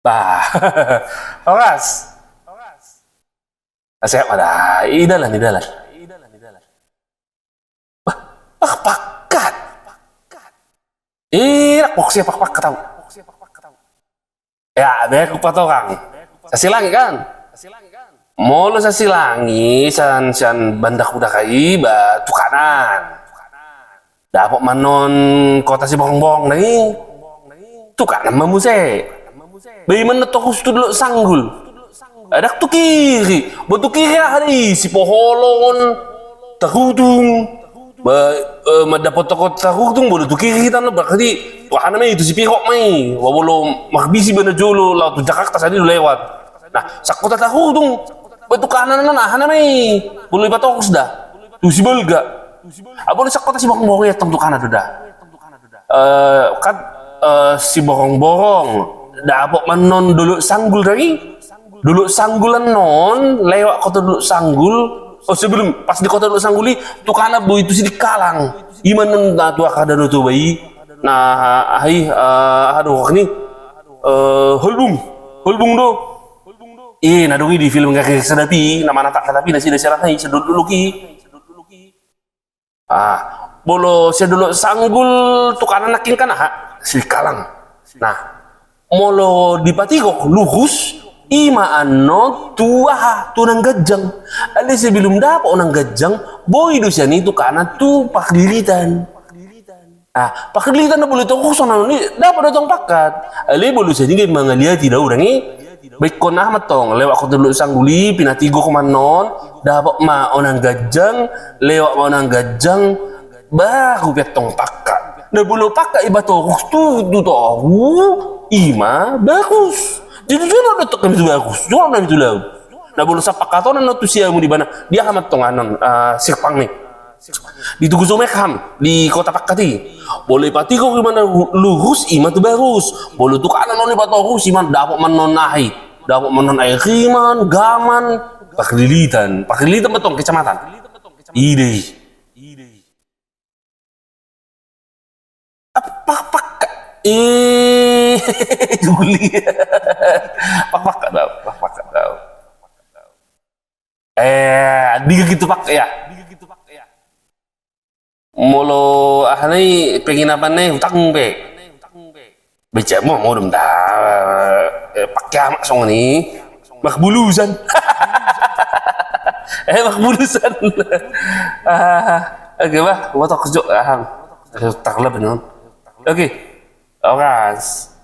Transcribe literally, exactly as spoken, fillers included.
Ah, horas. Sehat ma da, i dalan, i dalan. Bah, pakpakat. Ih, dak pok sia pakpakat au. Ya, be hupatorang. Sasilangi kan? Molo sasilangi, sian, sian Banda Kuda kai, ba, tu kanan. Dapot ma annon kota Siborongborong na i. Tu kanan ma muse. Ba i ma annon torus tu Dolok Sanggul. Ndang tu kiri. Ba tu kiri aha do i, Sipoholon, Tarutung. Ba, eh, mandapothon kota Tarutung, molo tu kiri hita annon, berarti tu aha nama i, tu Sipirok ma i. Ba molo marbisi ba na jolo, laho tu Jakarta, sian i do lewat. Nah, sian kota Tarutung, ba tu kanan annon aha nama i. Molo ipatorus da. Tu Sibolga. Ah, molo sian kota Siborongborong i antong tu kanan do da. Eh, kan, eh, Siborongborong. Dapot ma annon Dolok Sanggul tadi. Dolok Sanggul annon, lewat kota Dolok Sanggul. Oh, sebelum, pas di kota Dolok Sanggul i, tu kanan boi tu Sidikalang. I ma annon na tu angka Danau Toba i. Nah, aha i, eh, aha do goarna i. Eh, Holbung. Holbung do. Eh, na adong i di film Ngeri Ngeri Sadap i, na manatak-natak i, na sida sian aha i, sian dolok i. Ah, molo sian Dolok Sanggul tu kanan nangkin kan aha? Sidikalang. Nah, molo dipatigok lurus, i ma annon tu aha? Tu Onan Ganjang. Alai sebelum dapot Onan Ganjang, boi do sian i tu kanan tu Parlilitan. Ah, Parlilitan na molo itorushon annon i, dapot do antong pakkat. Alai molo sian i gabe mangaliati da, dang i. Ba ingkon aha ma antong, lewat kota Dolok Sanggul i, pinatigok ma annon, dapot ma Onan Ganjang, lewat ma Onan Ganjang, baru pe antong pakkat. Na molo pakkat iba torus tu, tu toru, i ma bagus. Jadi jolo do antong hami tu bagus, jolo do hami tu laut. Na molo sampakkaton annon tu siamun ibana, di aha ma antong annon, ah, sirpang ni. Di Tugu Sumekham, di kota pakkat i. Molo ipatigok ibana lurus, i ma tu barus. Molo tu kanan annon ipatorus, i ma dapot ma annon aha i. Dapot ma annon Airiman, Gaman, Parlilitan. Parlilitan ma antong kecamatan. I do i. Apa pakpak? Eh, Juli. Pakpak dau, pakpak dau. Eh, di gitu pak ya. Molo aha ni penginapan ni utang pe. Beca mo modom da, eh, pakai amak songon i. Makbulusan. Eh, makbulusan. Ah, oke bah, gua tak kejok aham. Oke, tak lah benar. Oke. Oras.